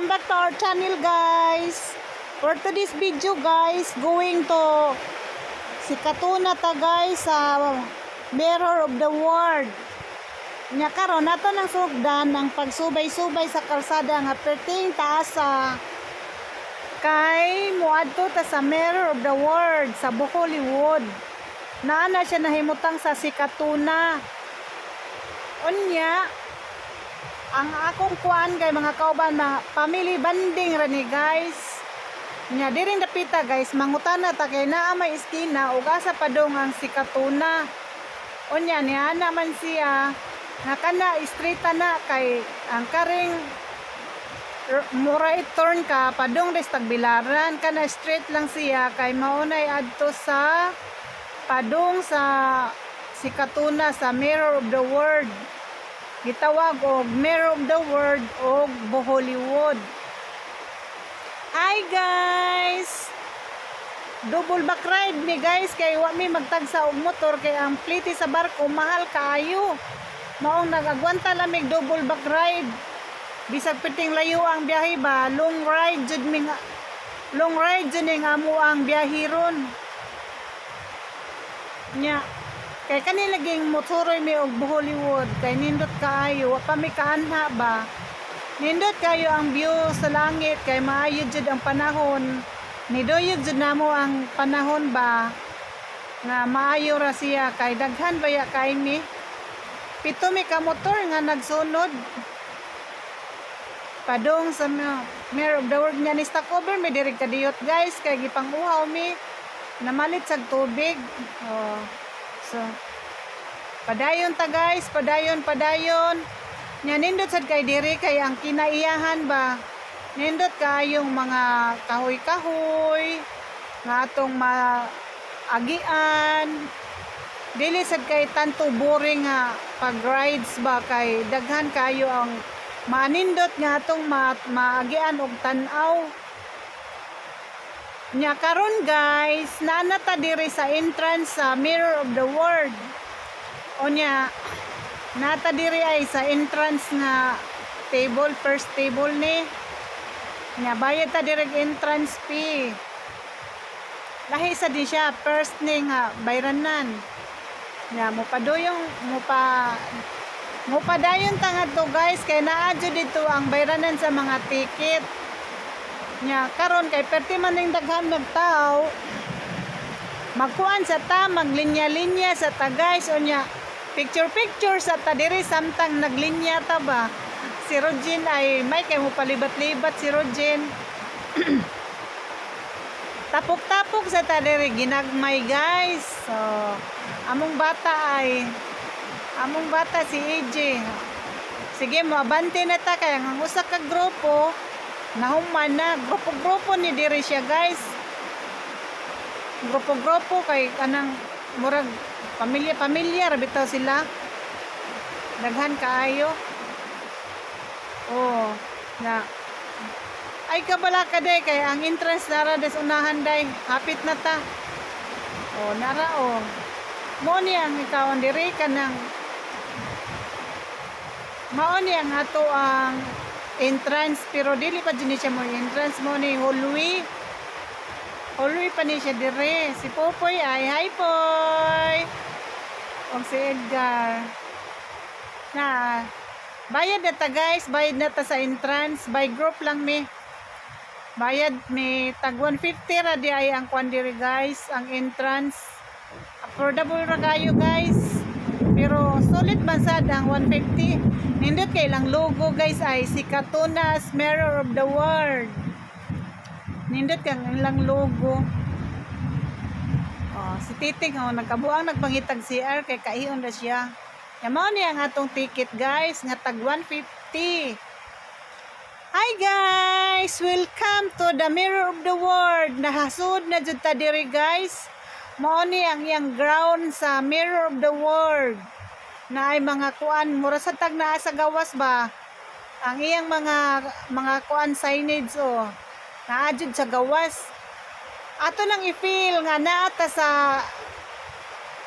Welcome back to our channel, guys. For today's video, guys, going to Sikatuna ta, guys, sa Mirror of the World. Nya karon nato nang sugdan ang pagsubay-subay sa kalsada nga perting taas sa kay moadto ta sa Mirror of the World sa Bohollywood. Naa na siya nahimutang sa Sikatuna. Unya, ang akong kuan kay mga kauban, mga family bonding ra ni, guys. Nya diring dapita, guys, mangutana ta kay naa may iskina ug asa padong ang Sikatuna. Unya niana man siya nga kana straight na kay ang karing mo right turn ka padong res Tagbilaran, kana straight lang siya kay maunay adto sa padong sa Sikatuna sa Mirror of the World. Gitawag og Mirror of the World og Bohollywood. Hi, guys! Double back ride mi, guys, kay wa mi magtagsa og motor kay ang plite sa barko mahal kaayo. Maong nag-agwanta lang mig double back ride. Bisag perting layo ang biyahe ba, long ride jud mi nga long ride jud ning amo ang biyahe ron. Nya kay kani laging moturoy mi og Hollywood kay nindot kaayo, wa pa mi kaanha ba. Nindot kayo ang view sa langit kay maayo jud ang panahon. Niduyog jud namo ang panahon ba nga maayo ra siya kay daghan baya kay mi. 7 mi ka motor nga nagsunod padong sa Mirror of the World. Nya ni stopover mi diri kadiyot, guys, kay gipang-uhaw mi, namalit sa tubig. Oh. So padayon ta, guys, padayon, padayon. Nya nindot sad kay diri kay ang kinaiyahan ba. Nindot kayong mga kahoy-kahoy nga atong maagian. Dili sad kay tanto boring nga pag rides ba kay daghan kayo ang maanindot nga atong maagian og tan-aw. Nya karon, guys, naa na ta diri sa entrance sa Mirror of the World. Unya nata diri ay sa entrance nga table, first table ni. Nya bayad ta diri entrance fee. Lahi sa di siya first ni nga bayranan. Nya mo paduyong mo pa mo padayon ta ngadto, guys, kay naa jud dito ang bayranan sa mga ticket. Nya karon kay perti man ning daghan nagtao, magkuan sa ta, maglinya-linya sa ta, guys. Unya picture picture sa ta diri samtang naglinya ta ba. Si Rogin ay may kay mo palibat-libat si Rogin. Tapok-tapok sa ta diri ginagmay, guys. So among bata ay among bata si AJ. Sige, mo abante na ta kay ang usa ka grupo nahuman na. Grupo-grupo ni diri siya, guys, grupo-grupo kay kanang murag pamilya-pamilya ra bitaw sila, daghan kaayo. Oh, na ay kabala ka day kay ang entrance nara des unahan day, hapit na ta. Oh, nara oh, mo ni ang ikaw ang diri kanang mao ni ang ato ang entrance, pero dili pa jud ni siya mo entrance, mo ni hallway, hallway pa ni siya dire. Si Popoy ay, hi Poy, og si Edgar na. Bayad na ta, guys, bayad na ta sa entrance. By group lang mi bayad mi, tag 150 ra di ay ang kwan diri, guys, ang entrance. Affordable ra kayo, guys, pero sulit man sad ang 150. Nindot kay lang logo, guys, ay si Katunas Mirror of the World. Nindot kang ilang logo. Oh, si Titing oh, nagkabuang nagpangitag CR kay kaion ra siya. Ya mao ni ang atong ticket, guys, nga tag 150. Hi, guys! Welcome to the Mirror of the World. Nahasud na jud ta diri, guys. Mao ni ang iyang ground sa Mirror of the World. Na ay mga kuan, mura sa tag naa sa gawas ba. Ang iyang mga kuan, signage oh. Naa jud sa gawas. Ato nang i-feel nga naa ta sa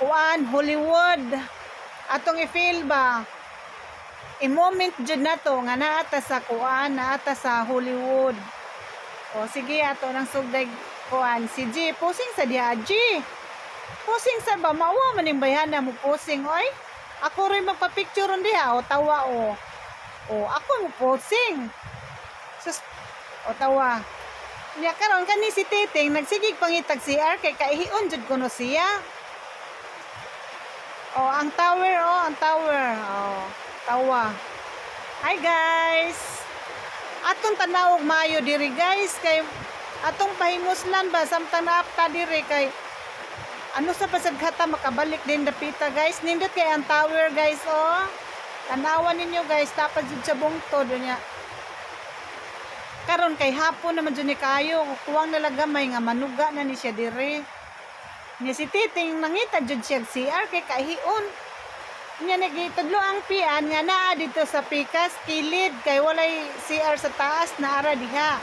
kuan, Hollywood. Atong i-feel ba. I-moment jud nato nga naa ta sa kuan, naa ta sa Hollywood. O sige, ato nang sugday kuan si G, posing sa diha, G. Posing sa ba, maawa man ning bayhana mo posing oy. Ako rin magpa-picture ron diha o tawa o. O ako mo posing. Sus, o tawa. Nya karon kani si Titing nagsigig pangitag CR kay kaihion jud kuno siya. O ang tower, o ang tower. O tawa. Hi guys. Atong tanawog maayo diri guys, kay atong pahimuslan ba samtang naapta diri, kay ano sa pasaghata makabalik din dapita guys. Nindot kay ang tower guys, oh. Tanawan ninyo guys, tapad jud sa bungtod niya. Karon kay hapon naman jud ni kayo, kuwang nila gamay nga manuga na ni siya diri. Nya si Titing nangita jud siya og CR kay kahion. Nya nagitudlo ang pian nga naa dito sa pikas kilid kay walay CR sa taas, naara diha.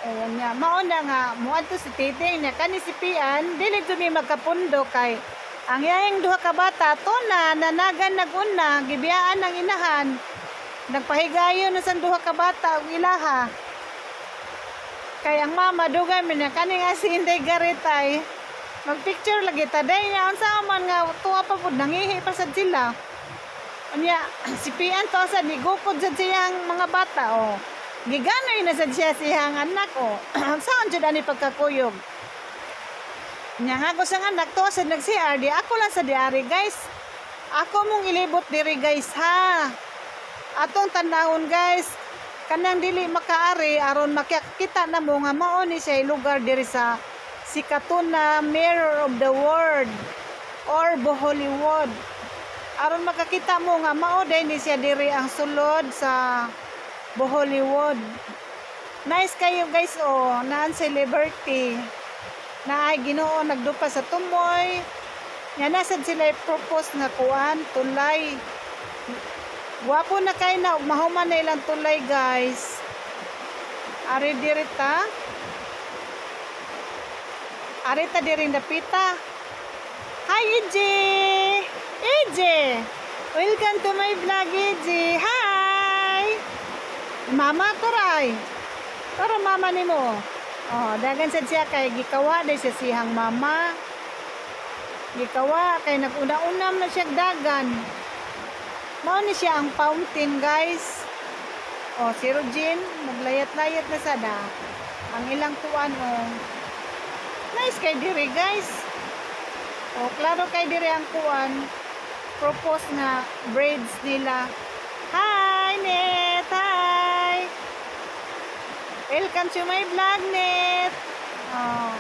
O nya mao na nga moadto si Titing. Nya kani si Pian dili jud mi magkapundo kay ang yahing duha ka bata to na nanagan naguna, gibiyaan ang inahan. Nagpahigayon na sang duha ka bata og ilaha. Kay ang mama dugay man niya kani nga si Inday Garitay. Magpicture lagi ta day niya, unsa man nga tuwa pa pud, nangihi pa sad sila. Unya si Pian to sad ni gukod sad siyang mga bata oh. Giganoy na sad siya siyang anak oh. Saan jud ani pagkakuyog? Nya nga ko sang anak to sad nag CR di ako lang sa diari guys. Ako mong ilibot diri guys ha. Atong tanawon guys, kanang dili makaari aron makakita na mo nga mao ni siya lugar diri sa Sikatuna, Mirror of the World or Bohollywood. Aron makakita mo nga mao day ni siya diri ang sulod sa Bohollywood. Nice kayo guys oh, naan si Liberty. Naay Ginoo nagdupa sa tumoy. Nya nasad sila propose nga kuan tulay. Gwapo na kay na ug mahuman na ilang tulay guys. Ari diri ta. Ari ta diri dapita. Hi EJ! EJ! Welcome to my vlog, EJ! Hi! Mama turay. Tara mama nimo. Oh, dagan sad siya kay gikawa day siya siyang mama. Gikawa kay naguna-unam na siya dagan. Mao ni siya ang fountain guys. Oh, si Rogin, naglayat-layat na sada. Ang ilang kuan oh. Nice kay diri guys. Oh, klaro kay diri ang kuan. Propose nga braids nila. Hi, Net! Hi! Welcome to my vlog, Net! Oh.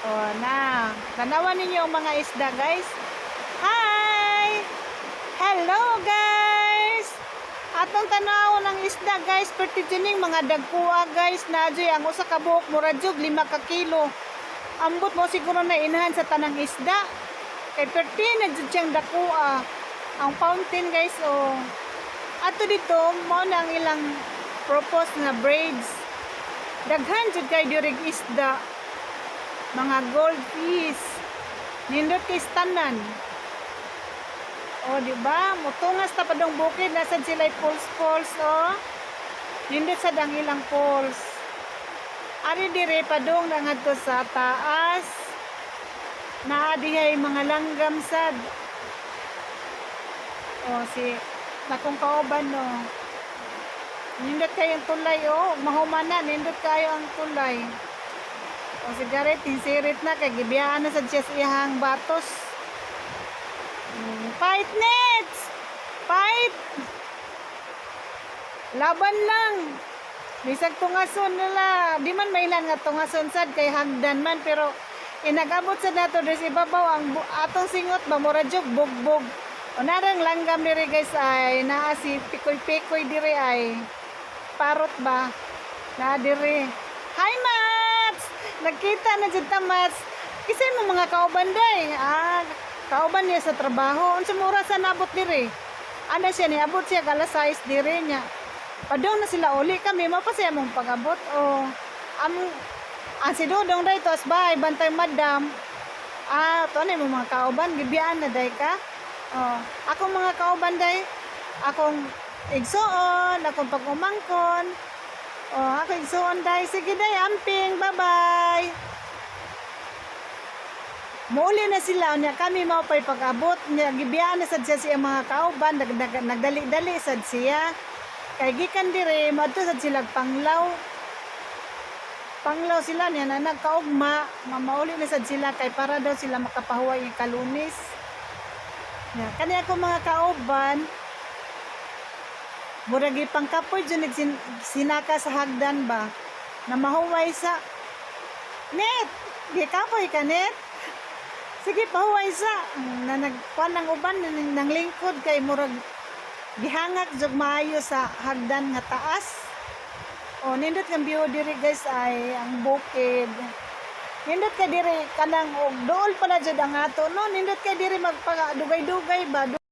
Oh, na. Tanawan ninyo ang mga isda, guys. Hi! Hello, guys! Atong tanaw ng isda, guys. Perti ning mga dagkuha, guys. Najoy ang usa ka buhok mura jug 5 ka kilo. Ambot mo siguro na inahan sa tanang isda. Kay perti na jud siyang dakuha. Ang fountain, guys, oh. Ato dito, mao na ang ilang propose nga braids. Daghan jud kay dirig isda, mga goldfish. Nindot kay tanan. O, di ba? Mutungas ta padong bukid, nasad sila pulse pulse o. Nindot sad ang ilang pulse. Ari dire padong na ngadto sa taas. Naa dihay mga langgam sad. O si nakong kauban no. Nindot kayong tulay o, mahuman na nindot kayo ang tulay. O si Gareth, hinsirit na kay gibiyaan na sad siya sa iyahang batos. Fight nets! Fight! Laban lang. Bisag tungason nila. Di man mailan nga tungason sad kay hagdan man, pero inagabot sa nato diri sa ibabaw ang atong singot ba mura jug bugbog. O narang langgam diri guys, ay naa si Pikoy-Pikoy diri, ay parot ba? Na diri. Hi Mats! Nagkita na jud ta, Mats. Kisay mo mga kauban day. Ah, kauban niya sa trabaho. Unsa mo oras nabot diri? Ana siya ni abot siya alas 6 diri niya. Padong na sila uli kami, mapasaya mong pag-abot o am Ang si Dudong dahito as bahay, bantay madam. Ah, to ano mo mga kauban, gibiyaan na day ka. Oh, akong mga kauban day, akong igsuon, akong pag-umangkon. Oh, ako igsuon day. Sige day, amping, bye-bye. Muuli na sila niya, kami mao pay pag-abot niya, gibiyaan na sad siya sa iyang mga kauban, nagdali-dali sad siya kay gikan dire moadto sad sila Panglaw. Panglaw sila niya na nagkaugma, mamauli na sad sila kay para daw sila makapahuway yung kalunis. Nya kani ako mga kauban, murag ipangkapoy jud sinaka sa hagdan ba na mahuway sa net. Gikapoy ka net. Sige, pahuway sa na nagkuan ng uban nang lingkod kay murag gihangak jud maayo sa hagdan nga taas. O nindot kang view diri, guys, ay ang bukid. Nindot ka diri kanang og dool pala jud ang ato, no? Nindot kay diri magpadugay-dugay ba.